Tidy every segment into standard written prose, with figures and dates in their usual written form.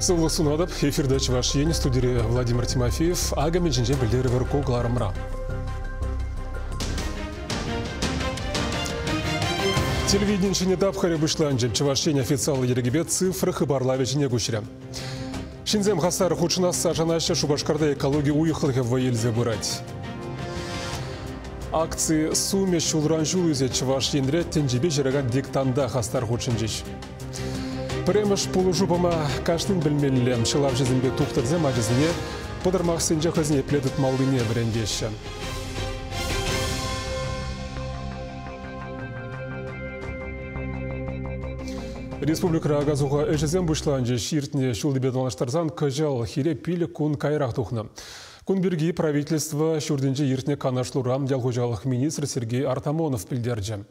Сывлӑх сунатӑп. Эфирта Чӑваш Ен, студире Владимир Тимофеев. Акӑ мӗншӗнчен пӗлтерӗвӗр ку кӑларӑмра. Телевиденин ҫӗнӗ тапхӑрӗ пуҫланчӗ. Чӑваш Ен официаллӑ йӗркепе цифра хыпарлавӗ ҫине куҫрӗ. Ҫынсем хастар хутшӑнасса шанаҫҫӗ. Шупашкарта экологи уйӑхлӑхӗ вӑй илсе пырать. Акци сумӗ ҫулран ҫул ӳсет. Чӑваш Енре тӗнчипе ҫыракан диктанта хастар хутшӑнчӗҫ. Пӗрремӗш пулӑшу пама кашнин пӗлмелле. Ҫӑлавҫӑсемпе тухтӑрсем ачасене пӑтӑрмахсенче хӑйсене епле тытмаллине вӗрентеҫҫӗ. Республикӑра ака-суха ӗҫӗсем пуҫланчӗҫ. Иртнӗ ҫултипе танлаштарсан кӑҫал хире 5 кун каярах тухнӑ. Кун пирки правительство ҫуртӗнче иртнӗ канашлура ял хуҫалӑх министрӗ Сергей Артамонов пӗлтерчӗ.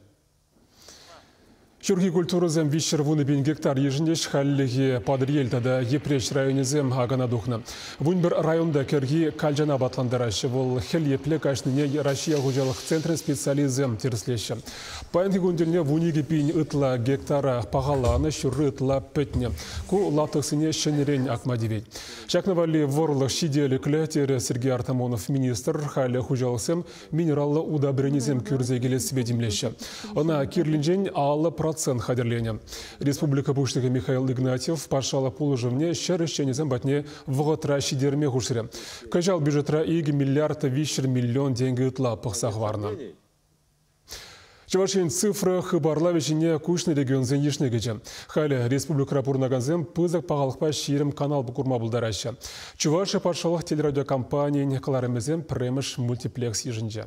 Ҫурхи культурӑсем 310 пин гектар йышӑнӗҫ. Хальлӗхе Патӑрьел тата Йӗпреҫ районӗсем акана тухнӑ. 11 районта кӗрхи калчана апатлантараҫҫӗ. Вӑл хӗл епле каҫнине Раҫҫей ял хуҫалӑх центрӗн специалисчӗсем тӗрӗслеҫҫӗ. Паянхи кун тӗлне 12 пин ытла гектара пахаланӑ, ҫурри ытла пӗтнӗ. Ку лаптӑксене ҫӗнӗрен акма тивет. Ҫакна валли вӑрлӑх ҫителӗклӗ, терӗ Сергей Артамонов министр. Халӗ хуҫалӑхсем минераллӑ удобренисем кӳрсе килессипе тимлеҫҫӗ. Ӑна кирлинчен 50% хатӗрленӗ. Республика Пуҫлӑхӗ Михаил Игнатьев патшалӑх пулӑшӑвне ҫӗр ӗҫченӗсем патне вӑхӑтра ҫитерме хушрӗ. Кӑҫал бюджетра 2 миллиард 300 миллион тенкӗ ытла пӑхса хӑварнӑ. Чӑваш Ен цифра хыпарлавӗ ҫине куҫнӑ регионсен йышне кӗчӗ. Халӗ республикӑра пурӑнакансем пысӑк пахалӑхпа 20 канал курма пултараҫҫӗ. Чувашия патшалӑх телерадиокомпанийӗн кӑларӑмӗсем пӗрремӗш мультиплекс йышӗнче.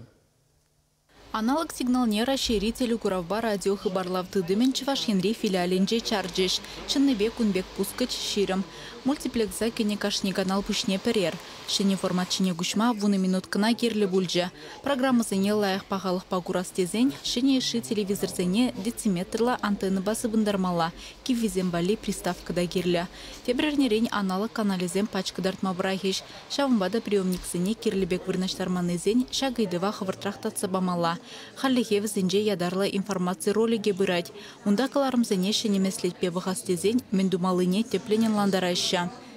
Аналог сигналне Раҫҫейри телекуравпа радиохыпарлав тытӑмӗн Чӑваш Енри филиалӗнче чарчӗҫ. Чӑннипе кун пек пускӑч 20. Мультиплекса кӗнӗ кашни канал пуҫне пӗрер. Ҫӗнӗ формат ҫине куҫма вунӑ минут кӑна кирлӗ пулчӗ. Программӑсене лайӑх пахалӑхпа курас тесен ҫӗнӗ йышши телевизорсене дециметрлӑ антеннӑпа сыпӑнтармалла, киввисем валли приставка та кирлӗ. Тепӗр эрнерен аналог каналӗсем пач кӑтартма пӑрахӗҫ. Ҫавӑнпа та приемниксене кирлӗ пек вырнаҫтарманнисен ҫак ыйтӑва хӑвӑртрах татса памалла. Хальлӗхе вӗсенче ятарлӑ информаци роликӗ пырать. Унта кӑларӑмсене ҫӗнӗ меслетпе пӑхас тесен мӗн тумаллине тӗплӗн ӑнлантараҫҫӗ.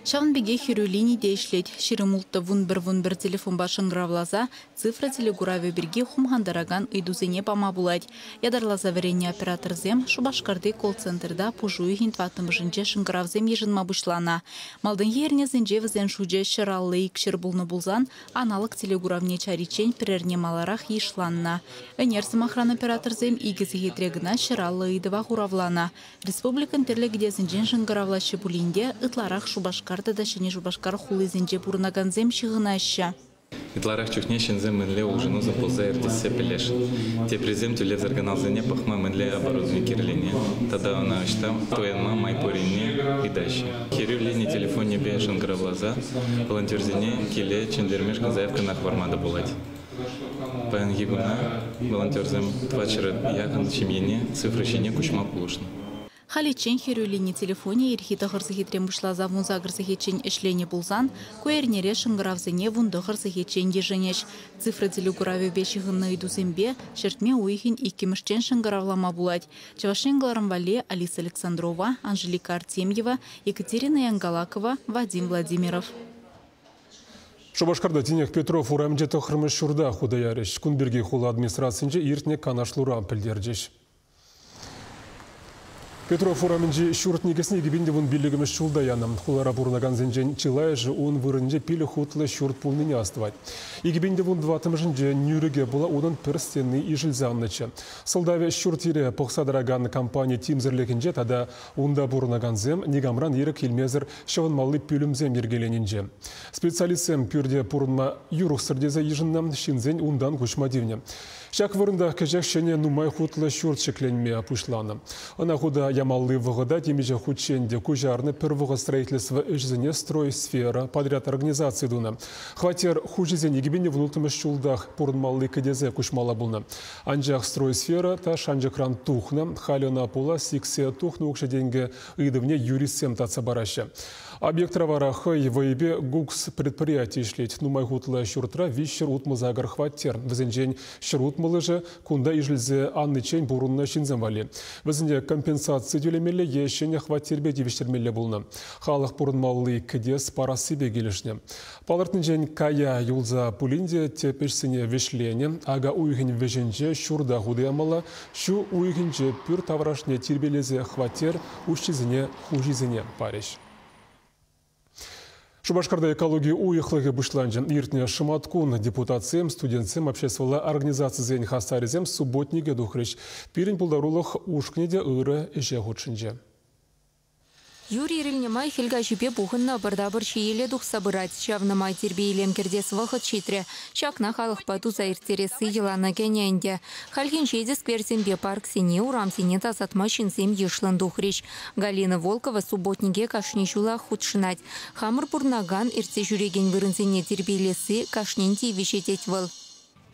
Ҫавӑн пекех хӗрӳ лини те ӗҫлет. 26 11 11 телефонпа шӑнкӑравласа цифра телекуравӗ пирки хумхантаракан ыйтусене пама пулать. Ятарласа вӗреннӗ операторсем Шупашкарти колл-центрта пуш уйӑхӗн тӑваттӑмӗшӗнче шӑнкӑравсем йышӑнма пуҫланӑ. Малтанхи эрнесенче вӗсен шучӗ 152 пулнӑ пулсан аналог телекуравне чариччен пӗр эрне маларах йышланнӑ. Ӗнер, сӑмахран, операторсем икӗ сехетре кӑна 150 ыйтӑва хуравланӑ. Республикӑн тӗрлӗ кӗтесӗнчен шӑнкӑравлаҫҫӗ пулин те ытларах Шупашкар тата Ҫӗнӗ Шупашкар хулисенче пурӑнакансем ҫыхӑнаҫҫӗ. Ытларах чухне ҫынсем мӗнле улшӑнусӑр пулса иртессе пӗлесшӗн. Теприсем тӳлевсӗр каналсене пӑхма мӗнле оборудовани кирлине тата ӑна ӑҫта туянма май пуррине ыйтаҫҫӗ. Хӗрӳ лини телефонӗпе шӑнкӑравласа волонтерсене киле чӗнтермешкӗн заявкӑна хӑварма та пулать. Паянхи куна волонтерсем тӑватҫӗр яхӑн ҫемьене цифра ҫине куҫма пулӑшнӑ. Халиччен хӗрӳ лини телефонӗ ирхи 9 сехетрен пуҫласа 18 сехетчен ӗҫленӗ пулсан, ку эрнере шӑнкӑравсене 19 сехетчен йышӑнӗҫ. Цифра телекуравӗпе ҫыхӑннӑ ыйтусемпе ҫӗртме уйӑхӗн иккӗмӗшчен шӑнкӑравлама пулать. Чӑваш Ен кӑларӑм валли Алиса Александрова, Анжелика Артемьева, Екатерина Янгалакова, Вадим Владимиров. Шупашкарта тинех Петров урамӗнче тӑххӑрмӗш ҫурта хута ярӗҫ. Кун пирки хула администрацийӗнче иртнӗ канашлура пӗлтерчӗҫ. Петров урамӗнчи ҫурт никӗсне 2015 ҫулта янӑ. Хулара пурӑнакансенчен чылайӑшӗ ун вырӑнӗнче пилӗк хутлӑ ҫурт пулнине астӑвать. 2014-мӗшӗнче нӳрӗке пула унӑн пӗр стени ишӗлсе аннӑччӗ. Сӑлтавӗ ҫурт-йӗре пӑхса тӑракан компани тимсӗрлӗхӗнче тата унта пурӑнакансем никамран ирӗк илмесӗр ҫӑвӑнмалли пӳлӗмсем йӗркеленинче. Специалистсем пӳрте пурӑнма юрӑхсӑр тесе йышӑннӑ, ҫынсен унтан куҫма тивнӗ. Ҫак вырӑнтах кӗҫех ҫӗнӗ нумай хутлӑ ҫурт ҫӗкленме пуҫланӑ. Ӑна хута ямалли вӑхӑта темиҫе хутчен те куҫарнӑ, пӗр вӑхӑт строительство ӗҫӗсене «Стройсфера» подряд организаци тунӑ. Хваттер хуҫисен 2016 ҫултах пурӑнмалли кӗтесе куҫмалла пулнӑ. Анчах «Стройсфера» та шанчӑкран тухнӑ, халӗ ӑна пула сиксе тухнӑ укҫа-тенкӗ ыйтӑвне юристсем татса параҫҫӗ. Объектра вара хӑй вӑйӗпе ГУКС предприяти ӗҫлет. Нумай хутлӑ ҫуртра 368 хваттер, вӗсенчен 160 Утмӑлӑшӗ кунта ишӗлсе анниччен пурӑннӑ ҫынсем валли. Вӗсене компенсаци тӳлемелле е ҫӗнӗ хваттерпе тивӗҫтермелле пулнӑ. Халӑх пурӑнмалли кӗтес парассипе килӗшнӗ. Палӑртнинчен кая юлса пулин те тӗп ӗҫсене вӗҫленӗ. Ака уйӑхӗн вӗҫӗнче ҫурта хута ямалла, ҫу уйӑхӗнче пӳрт таврашне тирпейлесе хваттер уҫҫисене хуҫисене парӗҫ. Шупашкарта экологи уйӑхлӑхӗ пуҫланчӗ. Иртнӗ шӑматкун депутатсем, студентсем, обществӑлла организацисен хастарӗсем субботнике тухрӗҫ. Пирӗн пултарулӑх ушкӑнӗ те ырӑ ӗҫе хутшӑнчӗ. Юр ирӗлнӗ май хӗл каҫипе пухӑннӑ ӑпӑр-тапӑр ҫиеле тухса пырать. Ҫавна май тирпей-илем кӗртес вӑхӑт ҫитрӗ. Ҫакна халӑхпа туса ирттересси йӑлана кӗнӗ ӗнтӗ. Хальхинче те скверсемпе парксене, урамсене тасатма ҫынсем йышлӑн тухрӗҫ. Галина Волкова субботнике кашни ҫулах хутшӑнать. Хамӑр пурӑнакан, иртсе ҫӳрекен вырӑнсене тирпейлесси кашнин тивӗҫӗ, тет вӑл.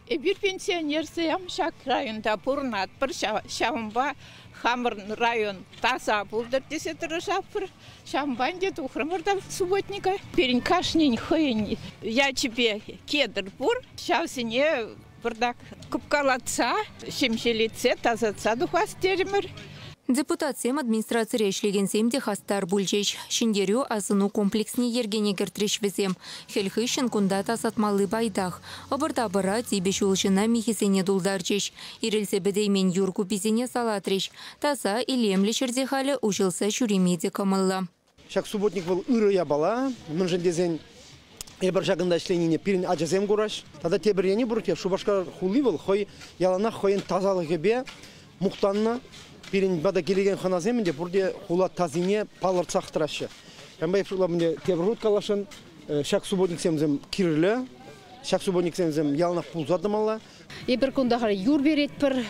Эпир пенсионерсем ҫак районта пурӑнатпӑр, ҫавӑнпа хамӑр район таса пултӑр тесе тӑрӑшатпӑр. Ҫавӑнпа ӗнтӗ тухрӑмӑр та субботника. Пирӗн кашнин хӑйӗн ячӗпе кедр пур. Ҫавсене пӑртак кӑпкалатса, ҫемҫелетсе, тасатса тухас терӗмӗр. Депутатсем, администрацире ӗҫлекенсем те хастар пулчӗҫ. Ҫӗнтерӳ асӑну комплексне йӗркене кӗртрӗҫ вӗсем. Хӗл хыҫҫӑн кунта тасатмалли пайтах. Ӑпӑр-тапӑра типӗ ҫулҫӑна михӗсене тултарчӗҫ. Ирӗлсе пӗтеймен юр куписене салатрӗҫ. Таса, илемлӗ ҫӗрте халӗ уҫӑлса ҫӳреме те кӑмӑллӑ. Ҫак субботник вӑл ырӑ япала. Мӗншӗн тесен эпир ҫакӑнта ӗҫленине пирӗн ачасем кураҫ. Тата тепӗр енӗ пур те, Шупашкар хули вӑл хӑй яланах хӑйӗн тасалӑхӗпе мухтаннӑ. Пирӗн пата килекен хӑнасем ӗнтӗ пурте хула тасине палӑртсах тӑраҫҫӗ. Ҫавӑнпа шутлап тепӗр хут каласшӑн, ҫак субботниксемсем кирлӗ, ҫак субботниксемсем яланах пулса тӑмалла. Эпир кунта халь юр беретпӗр,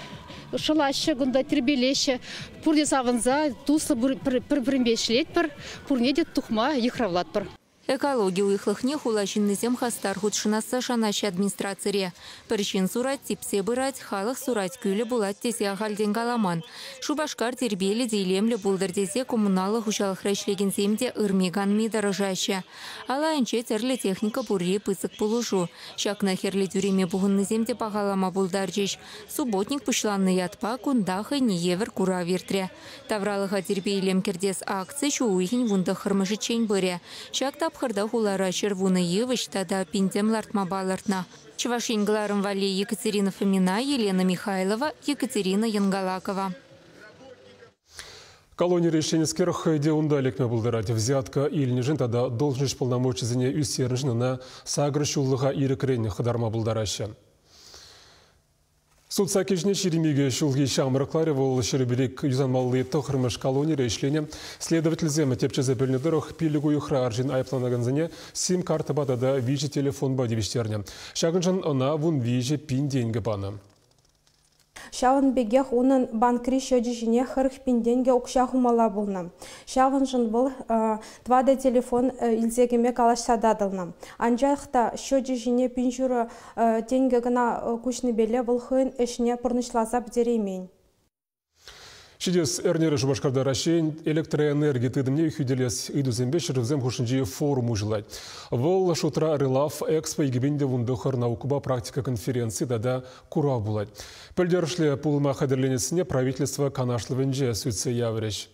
шӑлаҫҫӗ, кунта тирпейлеҫҫӗ. Пурте савӑнса, туслӑ пӗр-пӗринпе ӗҫлетпӗр, пурне те тухма йыхравлатпӑр. Экологи уйӑхлӑхне хула ҫыннисем хастар хутшӑнасса шанаҫҫӗ администрацире. Пӗр ҫын сурать, типсе пырать, халӑх сурать, кӳлӗ пулать тесе ахальтен каламан. Шупашкар тирпейлӗ те илемлӗ пултӑр тесе коммуналлӑ хуҫалӑхра ӗҫлекенсем те ырми-канми тӑрӑшаҫҫӗ. Ал айӗнче тӗрлӗ техника пурри пысӑк пулӑшу. Ҫакна хӗрлӗ тӳреме пухӑннисем те пахалама пултарчӗҫ. Субботник пуҫланнӑ ятпа кунта хӑйне евӗр курав иртрӗ. Тавралӑха тирпей-илем кӗртес акци ҫу уйӑхӗн 19-мӗшӗччен пырӗ. Ҫак тапхӑрта хулара 110 йывӑҫ тата пинтем лартма палӑртнӑ. Чӑваш Ен кӑларӑм валли Екатерина Фомина, Елена Михайлова, Екатерина Янгалакова. Колонире ӗҫленӗскер хӑй те унта лекме пултарать. Взятка илнӗшӗн тата должноҫ полномочисене ӳстернӗшӗн ӑна 8 ҫуллӑха ирӗкрен хӑтарма пултараҫҫӗ. Суд саккине 22 ҫулхи ҫамрӑкларӗ вӑл Ҫӗрпӳри юсанмалли 9-мӗш колонире ӗҫленӗ. Следовательсем тӗпчесе пӗлнӗ тӑрӑх 5 уйӑхра арҫын айӑпланакансене сим-картӑпа тата 3 телефонпа тивӗҫтернӗ. Ҫакӑншӑн ӑна 13 000 тенкӗ панӑ. Ҫавӑн пекех унӑн банкри счечӗ ҫине 40 000 тенкӗ укҫа хумалла пулнӑ. Ҫавӑншӑн вӑл 4 телефон илсе кӗме калаҫса татӑлнӑ. Анчах та счечӗ ҫине 1500 тенкӗ кӑна куҫнипеле вӑл хӑйӗн ӗҫне пурнӑҫласа пӗтереймен. Ҫитес эрнере Шупашкарта Раҫҫейӗн электроэнерги тытӑмне хӳтӗлес ыйтусемпе ҫӗршывсем хушшинчи форум уҫӑлать. Вӑл шутра Релаф Экспо 2019 наукӑпа практика конференци тата курав пулать. Пӗлтерӗшлӗ пулӑма хатӗрленессине правительство канашлӑвӗнче сӳтсе яврӗҫ.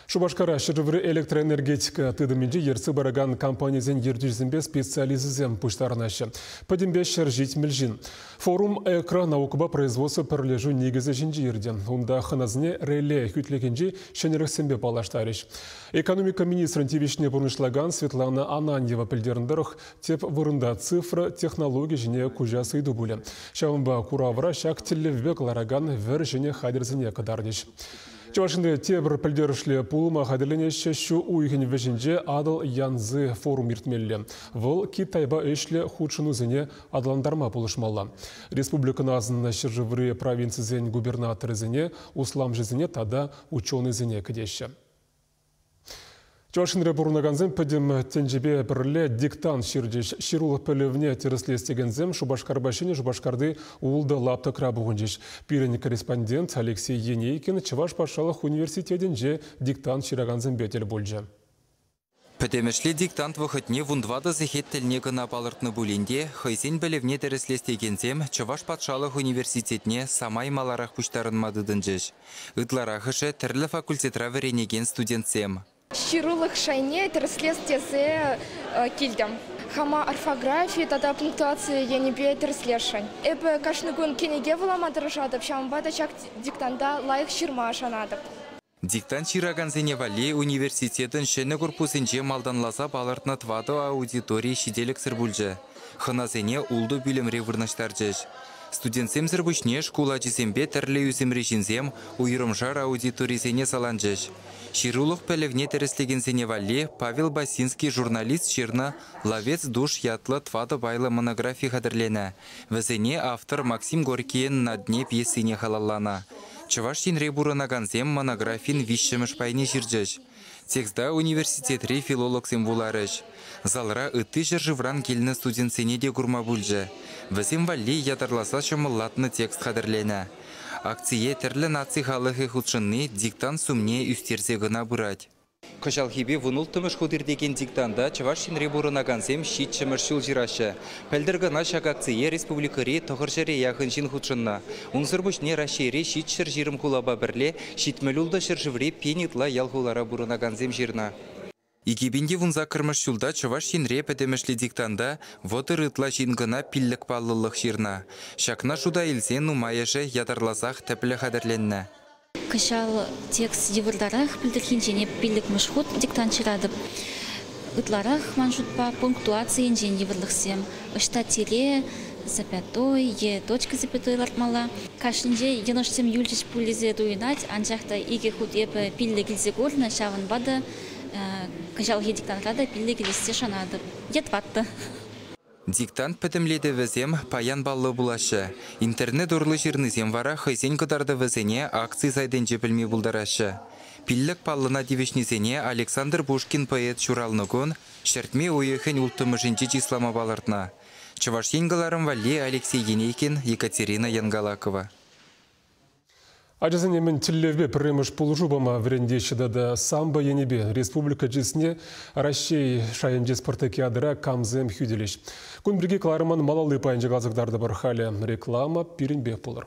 Шупашкара ҫӗршыври электроэнергетика тытӑмӗнче ертсе пыракан компанисен ертӳҫисемпе специалисчӗсем пуҫтарӑнаҫҫӗ. Пӗтӗмпе 170 ҫын. Форум «Экра» наукӑпа производство пӗрлешӳ никӗсӗ ҫинче иртӗ. Унта хӑнасене реле хӳтлӗхӗнчи ҫӗнӗлӗхсемпе паллаштарӗҫ. Экономика министрӗн тивӗҫне пурнӑҫлакан Светлана Ананьева пӗлтернӗ тӑрӑх, тӗп вырӑнта цифра технологи ҫине куҫас ыйту пулӗ. Ҫавӑнпа куравра ҫак тӗллевпе кӑларакан вӗр ҫӗнӗ хатӗрсене кӑтартӗҫ. Чӑваш Енре тепӗр пӗлтерӗшлӗ пулӑма хатӗрленеҫҫӗ. Ҫу уйӑхӗн вӗҫӗнче Атӑл Янцзы форум иртмелле. Вӑл Китайпа ӗҫлӗ хутшӑнусене аталантарма пулӑшмалла. Республикӑн асӑннӑ ҫӗршыври провинцисен губернаторӗсене, усламҫӑсене тата ученӑйсене кӗтеҫҫӗ. Чӑваш Енре пурӑнакансем пӗтӗм тӗнчепе пӗрле диктант ҫырчӗҫ. Ҫырулӑх пӗлӗвне тӗрӗслес текенсем Шупашкарпа Ҫӗнӗ Шупашкарти ултӑ лаптӑкра пухӑнчӗҫ. Пирӗн корреспондент Алексей Енейкин Чӑваш патшалӑх университетӗнче диктант ҫыракансемпе тӗл пулчӗ. Пӗтӗмӗшле диктант вӑхӑтне вунтӑватӑ сехет тӗлне кӑна палӑртнӑ пулин те хӑйсен пӗлӗвне тӗрӗслес текенсем Чӑваш патшалӑх университетне самай маларах пуҫтарӑнма тытӑнчӗҫ. Ытларахӑшӗ тӗрлӗ факультетра вӗренекен студентсем. Ҫырулӑх шайне тӗрӗслес тесе килтӗм. Хама орфографи тата пунктуаци енӗпе тӗрӗслесшӗн. Эпӗ кашни кун кӗнеке вулама тӑрӑшатӑп, ҫавӑнпа та ҫак диктанта лайӑх ҫырма шанатӑп. Диктант ҫыракансене валли университетӑн ҫӗнӗ корпусӗнче малтанласа палӑртнӑ тӑватӑ аудитори ҫителӗксӗр пулчӗ. Хӑнасене ултӑ пӳлӗмре вырнаҫтарчӗҫ. Студентсемсӗр пуҫне шкул ачисемпе тӗрлӗ ӳсӗмри ҫынсем уйрӑмшар аудиторисене саланчӗҫ. Ҫырулӑх пӗлӗвне тӗрӗслекенсене валли Павел Басинский журналист ҫырнӑ «Ловец душ» ятлӑ тӑватӑ пайлӑ монографи хатӗрленӗ. Вӗсене автор Максим Горькийӗн «На дне» пьесине халалланӑ. Чӑваш Енре пурӑнакансем монографин виҫҫӗмӗш пайне ҫырчӗҫ. Текста университетри филологсем вуларӗҫ. Залра ытти ҫӗршывран килнӗ студентсене те курма пулчӗ. Вӗсем валли ятарласа ҫӑмӑллатнӑ текст хатӗрленӗ. Акцие тӗрлӗ наци халӑхӗ хутшӑнни диктант сумне ӳстерсе кӑна пырать. Кӑҫалхипе вунулттӑмӗш хут иртекен диктанта Чӑваш Енре пурӑнакансем ҫиччӗмӗш ҫул ҫыраҫҫӗ. Пӗлтӗр кӑна ҫак акцие республикӑри тӑхӑрҫӗре яхӑн ҫын хутшӑннӑ. Унсӑр пуҫне Раҫҫейри 720 хулапа пӗрле 76 ҫӗршыври пин ытла ял-хулара пурӑнакансем ҫырнӑ. 2018 ҫулта Чӑваш Енре пӗтӗмӗшле диктанта 30 ытла ҫын кӑна пиллӗк паллӑлӑх ҫырнӑ. Ҫакна шута илсе нумайӑшӗ ятарласах тӗплӗ хатӗрленнӗ. Кӑҫал текст йывӑртарах, пӗлтӗрхинчен пиллӗкмӗш хут диктант ҫыратӑп. Ытларах, ман шутпа, пунктуаци енчен йывӑрлӑхсем. Ӑҫта тире, запятой е точка запятой лартмалла. Кашнинче йӑнӑшсем юлчӗҫ пуль тесе туйӑнать, анчах та икӗ хут эпӗ пиллӗк илсе курнӑ, ҫавӑнпа та кӑҫалхи диктантра та пиллӗк илессе шанатӑп. Е тӑваттӑ. Диктант пӗтӗмлетӗвӗсем паян паллӑ пулаҫҫӗ. Интернет урлӑ ҫырнисем вара хӑйсен кӑтартӑвӗсене акци сайтӗнче пӗлме пултараҫҫӗ. Пиллӗк паллӑна тивӗҫнисене Александр Пушкин поэт ҫуралнӑ кун ҫӗртме уйӑхӗн улттӑмӗшӗнче чыслама палӑртнӑ. Чӑваш Ен кӑларӑм валли Алексей Енейкин, Екатерина Янгалакова. Ачасене мӗн тӗллевпе пӗрремӗш пулӑшу пама вӗрентеҫҫӗ тата самбо енӗпе республика чысне Раҫҫей шайӗнчи спартакиадӑра камсем хӳтӗлӗҫ. Кун пирки кӑларӑмӑн малалли пайӗнче каласа кӑтартӑпӑр. Халӗ реклама пирӗнпех пулӑр.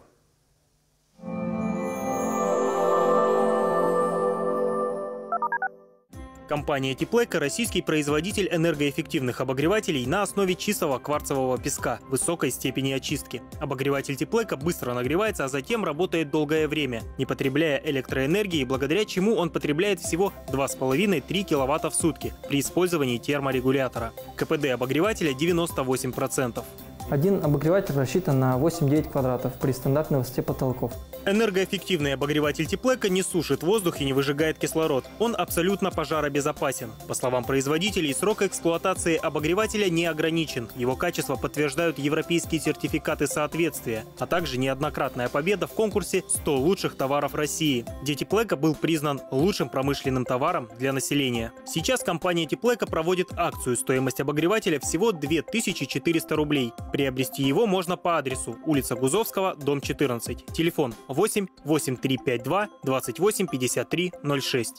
Компания «Теплэко» – российский производитель энергоэффективных обогревателей на основе чистого кварцевого песка высокой степени очистки. Обогреватель «Теплэко» быстро нагревается, а затем работает долгое время, не потребляя электроэнергии, благодаря чему он потребляет всего 2,5-3 киловатта в сутки при использовании терморегулятора. КПД обогревателя 98%. Один обогреватель рассчитан на 8-9 квадратов при стандартной высоте потолков. Энергоэффективный обогреватель Теплэко не сушит воздух и не выжигает кислород. Он абсолютно пожаробезопасен. По словам производителей, срок эксплуатации обогревателя не ограничен. Его качество подтверждают европейские сертификаты соответствия, а также неоднократная победа в конкурсе «100 лучших товаров России», где Теплэко был признан лучшим промышленным товаром для населения. Сейчас компания Теплэко проводит акцию. Стоимость обогревателя всего 2400 рублей. Приобрести его можно по адресу улица Гузовского, дом 14. Телефон 8 8352 28 53 06.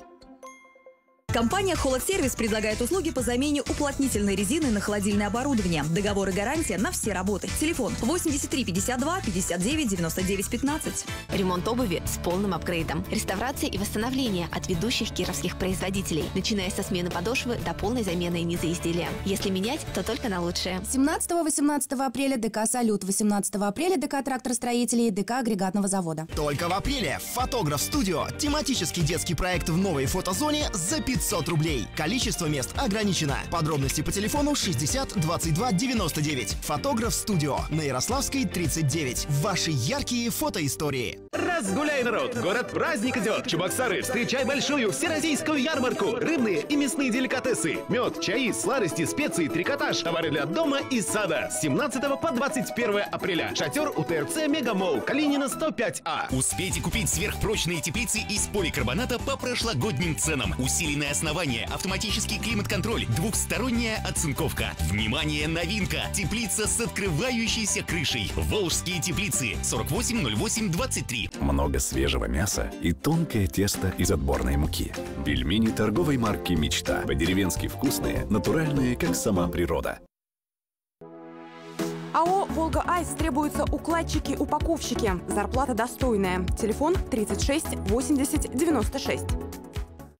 Компания «Холодсервис» предлагает услуги по замене уплотнительной резины на холодильное оборудование. Договор и гарантия на все работы. Телефон 83 52 59 99 15. Ремонт обуви с полным апгрейдом. Реставрация и восстановление от ведущих кировских производителей. Начиная со смены подошвы до полной замены низа изделия. Если менять, то только на лучшее. 17-18 апреля ДК «Салют», 18 апреля ДК «Тракторостроителей» и ДК «Агрегатного завода». Только в апреле «Фотограф Студио» – тематический детский проект в новой фотозоне за 500 рублей. Количество мест ограничено. Подробности по телефону 60 22 99. Фотограф Студио на Ярославской 39. Ваши яркие фотоистории. Разгуляй, народ! Город праздник идет! Чебоксары, встречай большую всероссийскую ярмарку! Рыбные и мясные деликатесы, мед, чаи, сладости, специи, трикотаж, товары для дома и сада. С 17 по 21 апреля. Шатер у ТРЦ Мегамолл, Калинина 105А. Успейте купить сверхпрочные теплицы из поликарбоната по прошлогодним ценам. Усиленная Деревянное основание, автоматический климат-контроль, двухсторонняя оцинковка. Внимание, новинка! Теплица с открывающейся крышей. Волжские теплицы. 48 08 23. Много свежего мяса и тонкое тесто из отборной муки. Пельмени торговой марки «Мечта». По-деревенски вкусные, натуральные, как сама природа. АО «Волга Айс» требуются укладчики-упаковщики. Зарплата достойная. Телефон 36 80 96.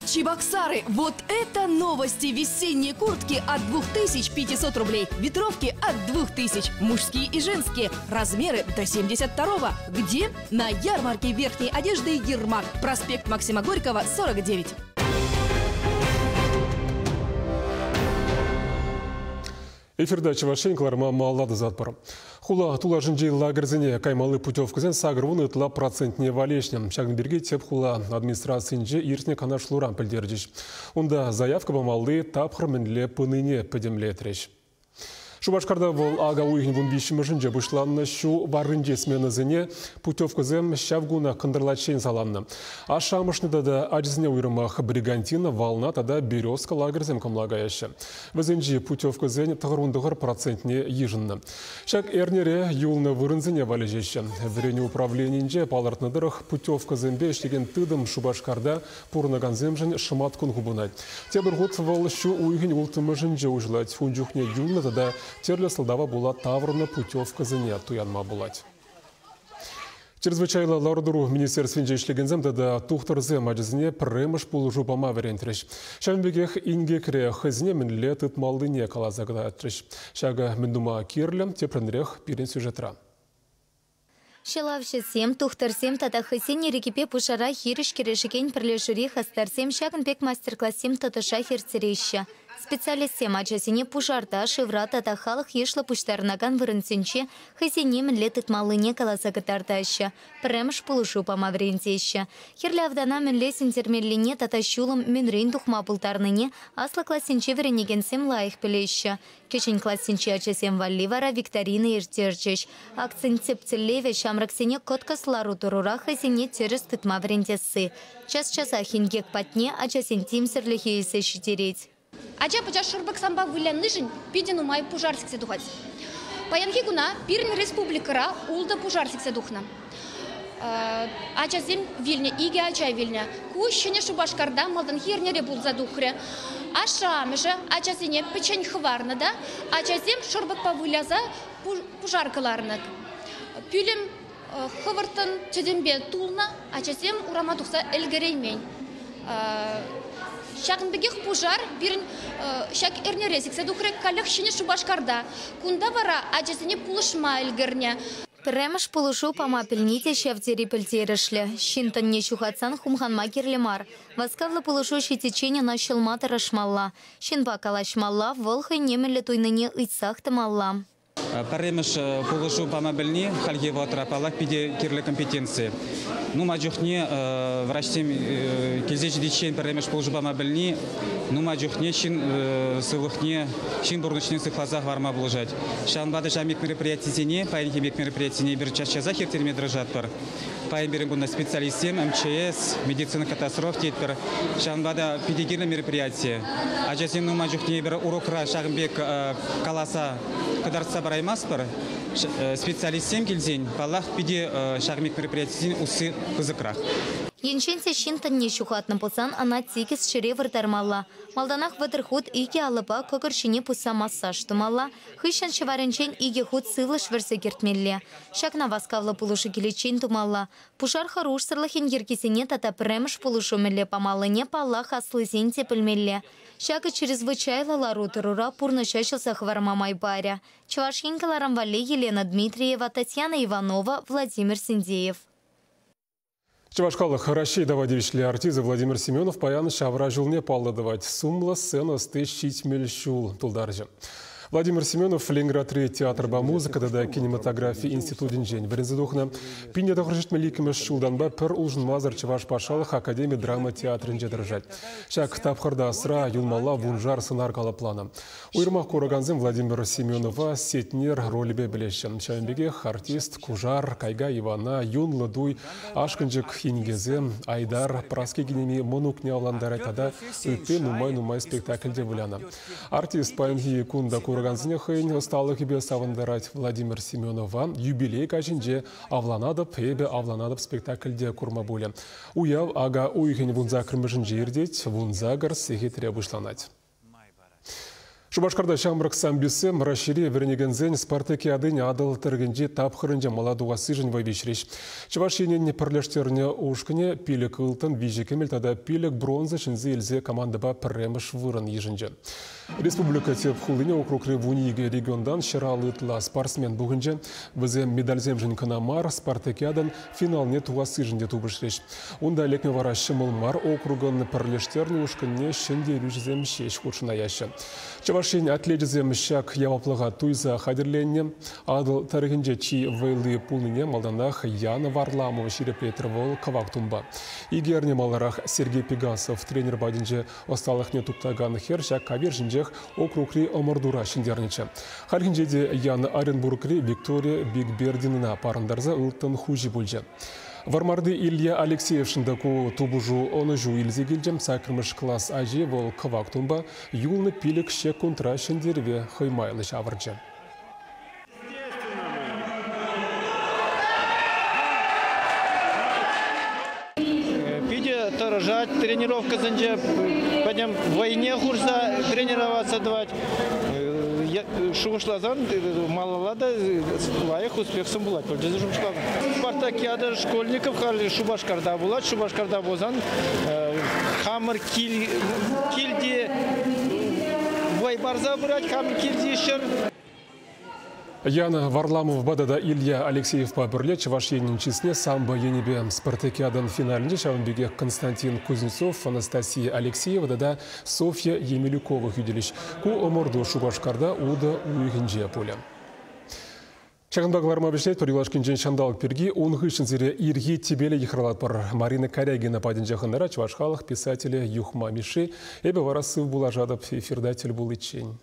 Чебоксары! Вот это новости! Весенние куртки от 2500 рублей, ветровки от 2000, мужские и женские, размеры до 72-го. Где? На ярмарке верхней одежды «Ермак», проспект Максима Горького, 49. Эфирда Чӑваш Ен кӑларӑма малалла тӑсатпӑр. Хула тулашӗнчи лагерьсене каймалли путевкӑсен 80 ытла процентне валеҫнӗ. Ҫакӑн пирки тӗп хула администрацийӗнче иртнӗ канашлура пӗлтерчӗҫ. Унта заявка памалли тапхӑр мӗнле пынине пӗтӗмлетрӗҫ. Шупашкарта вӑл ака уйӑхӗн 13-мӗшӗнче пуҫланнӑ ҫу варринчи сменӑсене путевкӑсем ҫав куна кӑнтӑрлаччен саланнӑ. Ашшӗ-амӑшне тата ачисене уйрӑмах Бригантина, Волна тата Березка лагерьсем кӑмӑла каяҫҫӗ. Вӗсенчи путевкӑсен 99 процентне йышӑннӑ. Ҫак эрнере юлнӑ вырӑнсене валеҫеҫҫӗ. Вӗренӳ управленийӗнче палӑртнӑ тӑрӑх, путевкӑсемпе ӗҫлекен тытӑм Шупашкарта пурӑнакансемшӗн шӑматкун хупӑнать. Тепӗр хут вӑл ҫу уйӑхӗн улттӑмӗшӗнче уҫӑлать. Ун чухне юлнӑ тата тӗрлӗ сӑлтава пула таврӑннӑ путевкӑсене туянма пулать. Чрезвычайлӑ лару-тӑру министерствинче ӗҫлекенсем тата тухтӑрсем ачасене пӗрремӗш пулӑшу пама вӗрентрӗҫ. Ҫавӑн пекех инкекре хӑйсене мӗнле тытмаллине каласа кӑтартрӗҫ. Ҫакӑ мӗн тума кирлӗ, тӗплӗнрех пирӗн сюжетра. Ҫӑлавҫӑсем, тухтӑрсем тата хӑйсен ирӗкӗпе пушара хирӗҫ кӗрешекен пӗрлешӳри хастарсем ҫакӑн пек мастер-классем тӑтӑшах ирттереҫҫӗ. Специалистсем ачасене пушарта, шывра тата халӑх йышлӑ пуҫтарӑнакан вырӑнсенче хӑйсене мӗнле тытмаллине каласа кӑтартаҫҫӗ, пӗрремӗш пулӑшу пама вӗрентеҫҫӗ. Хӗрлӗ автана мӗнле сӳнтермеллине тата ҫулӑм мӗнрен тухма пултарнине аслӑ классенче вӗренекенсем лайӑх пӗлеҫҫӗ. Кӗҫӗн классенчи ачасем валли вара викторина ирттерчӗҫ. Акцин тӗп тӗллевӗ ҫамрӑксене кӑткӑс лару-тӑрура хӑйсене тӗрӗс тытма вӗрентесси. Час-часах инкек патне ачасен тимсӗрлӗхӗ илсе ҫитерет. Ача-пӑча шӑрпӑксемпе выляннишӗн питӗ нумай пушар сиксе тухать. Паянхи куна пирӗн республикӑра ултӑ пушар сиксе тухнӑ. Ачасем вилнӗ, икӗ ача вилнӗ. Ку Ҫӗнӗ Шупашкарта малтанхи эрнере пулса тухрӗ. Ашшӗ-амӑшӗ ачасене пӗччен хӑварнӑ та ачасем шӑрпӑкпа выляса пушар кӑларнӑ. Пӳлӗм хӑвӑрттӑн тӗтӗмпе тулнӑ, ачасем урама тухса ӗлкӗреймен. Ҫакӑн пекех пушар пирӗн ҫак эрнере сиксе тухрӗ, каллех Ҫӗнӗ Шупашкарта. Кунта вара ачасене пулӑшма ӗлкӗрнӗ. Пӗрремӗш пулӑшу пама пӗлни те ҫав тери пӗлтерӗшлӗ. Ҫын тӑнне ҫухатсан хумханма кирлӗ мар. Васкавлӑ пулӑшу ҫитиччен ӑна ҫӑлма тӑрӑшмалла. Ҫынпа калаҫмалла, вӑл хӑйне мӗнле туйнине ыйтсах тӑмалла. Пӗрремӗш пулӑшу пама пӗлни хальхи вӑхӑтра, паллах, питӗ кирлӗ компетенци. Нумай чухне врачсем килсе ҫитиччен пӗрремӗш пулӑшу пама пӗлни нумай чухне ҫын сывлӑхне, ҫын пурнӑҫне сыхласа хӑварма пулӑшать. Ҫавӑнпа та ҫав мероприятисене, паянхи пек мероприятисене эпир час-часах ирттерме тӑрӑшатпӑр. Паян пирӗн кунта специалистсем, МЧС, медицина катастроф тетпӗр. Ҫавӑнпа та питӗ кирлӗ мероприяти. Ачасем нумай чухне эпир урокра ҫакӑн пек каласа кӑтартса параймастпӑр. Специалистсем килсен, паллах, питӗ ҫакӑн пек мероприятисен усси пысӑкрах. Енчен те ҫын тӑнне ҫухатнӑ пулсан ӑна тикӗс ҫӗре выртармалла. Малтанах 30 хут икӗ алӑпа кӑкӑр ҫине пусса массаж тумалла, хыҫҫӑн ҫӑварӗнчен икӗ хут сывлӑш вӗрсе кӗртмелле. Ҫакна васкавлӑ пулӑшу киличчен тумалла. Пушар хӑрушсӑрлӑхӗн йӗркисене тата пӗрремӗш пулӑшу мӗнле памаллине, паллах, аслисен те пӗлмелле. Ҫакӑ чрезвычайлӑ лару-тӑрура пурнӑҫа ҫӑлса хӑварма май парӗ. Чӑваш Ен кӑларӑм валли Елена Дмитриева, Татьяна Иванова, Владимир Синдеев. Чӑваш халӑх Раҫҫей тава тивӗҫлӗ артисчӗ Владимир Семенов паян ҫавра ҫулне паллӑ тӑвать. Сумлӑ сцена ӑсти 70 ҫул тултарчӗ. Владимир Семенов Ленинградри театрпа музыка тата кинематографи институтӗнчен вӗренсе тухнӑ. 1972 ҫултанпа пӗр улшӑнмасӑр Чӑваш патшалӑх академи драма театрӗнче тӑрӑшать. Ҫак тапхӑрта асра юлмалла вуншар сӑнар калӑпланӑ. Уйрӑмах куракансем Владимир Семенова Сетнер ролӗпе пӗлеҫҫӗ. Ҫавӑн пекех артист Кушар, Кайга Ивана, Юнлӑ туй, Ашкӑнчӑк инкесем, Айдар, Праски кинеми мӑнукне авлантарать тата ытти нумай-нумай спектакльте вылянӑ. Артист паянхи кун та куракансене хӑйӗн ӑсталӑхӗпе савӑнтарать. Владимир Семенова юбилей каҫӗнче «Авланатӑп, эпӗ авланатӑп» спектакльте курма пулӗ. Уяв ака уйӑхӗн вунсаккӑрмӗшӗнче иртет, 18 сехетре пуҫланать. Шупашкарта ҫамрӑк самбистсем Раҫҫейре вӗренекенсен спартакиадин Атӑл тӑрӑхӗнчи тапхӑрӗнче мала тухассишӗн вӑй виҫрӗҫ. Чӑваш Енӗн пӗрлештернӗ ушкӑнӗ пилӗк ылтӑн, виҫӗ кӗмӗл тата пилӗк бронза ҫӗнсе илсе командӑпа пӗрремӗш вырӑн йышӑнчӗ. Республика тӗп хулине округри 12 регионтан 150 ытла спортсмен пухӑнчӗ. Вӗсем медальсемшӗн кӑна мар, спартакиадӑн финалне тухассишӗн те тупӑшрӗҫ. Унта лекме вара ҫӑмӑл мар округӑн пӗрлештернӗ ушкӑнне ҫӗнтерӳҫӗсем ҫеҫ хутшӑнаяҫҫӗ. Чӑваш Ен атлечӗсем ҫак яваплӑха туйса хатӗрленнӗ. Атӑл тӑрӑхӗнче чи вӑйли пулнине малтанах Яна Варламова ҫирӗплетрӗ вӑл кӑвак тумпа. Икӗ эрне маларах Сергей Пегасов тренер патӗнче ӑсталӑхне туптакан хӗр ҫак кавир ҫинчех округри ӑмӑртура ҫӗнтернӗччӗ. Хальхинче те Яна Оренбургри Виктория Бигбердинӑна парӑнтарса ылтӑн хуҫи пулчӗ. Вӑрмарти Илья Алексеевшӑн та ку тупӑшу ӑнӑҫу илсе килчӗ. Саккӑрмӗш класс ачи вӑл кӑвак тумпа юлнӑ пилӗк ҫеккунтра ҫӗнтерӗве хӑй майлӑ ҫавӑрчӗ. Питӗ тӑрӑшать тренировкӑсенче, пӗтӗм вӑйне хурса тренироваться тӑвать. Шухӑшласан малалла та лайӑх успехсем пулать тесе шухӑшлатӑп. Спартакиада школьников халӗ Шупашкарта пулать. Шупашкарта пулсан хамӑр килте вӑй парса пырать, хамӑр килти ҫӗр. Яна Варламовпа тата Илья Алексеевпа пӗрле Чӑваш Енӗн чысне самбо енӗпе спартакиадӑн финалӗнче ҫавӑн пекех Константин Кузнецов, Анастасия Алексеева тата Софья Емелюкова хӳтӗлӗҫ. Ку ӑмӑрту Шупашкарта утӑ уйӑхӗнче пулӗ. Ҫакӑнпа кӑларма вӗҫлетпӗр юлашкинчен ҫанталӑк пирки. Ун хыҫҫӑн сире ирхи тӗпеле йыхравлатпӑр. Марина Карягина патӗнче хӑнара чӑваш халӑх писателӗ Юхма Мишши. Эпӗ вара сыв пулашатӑп эфирта тӗл пуличчен.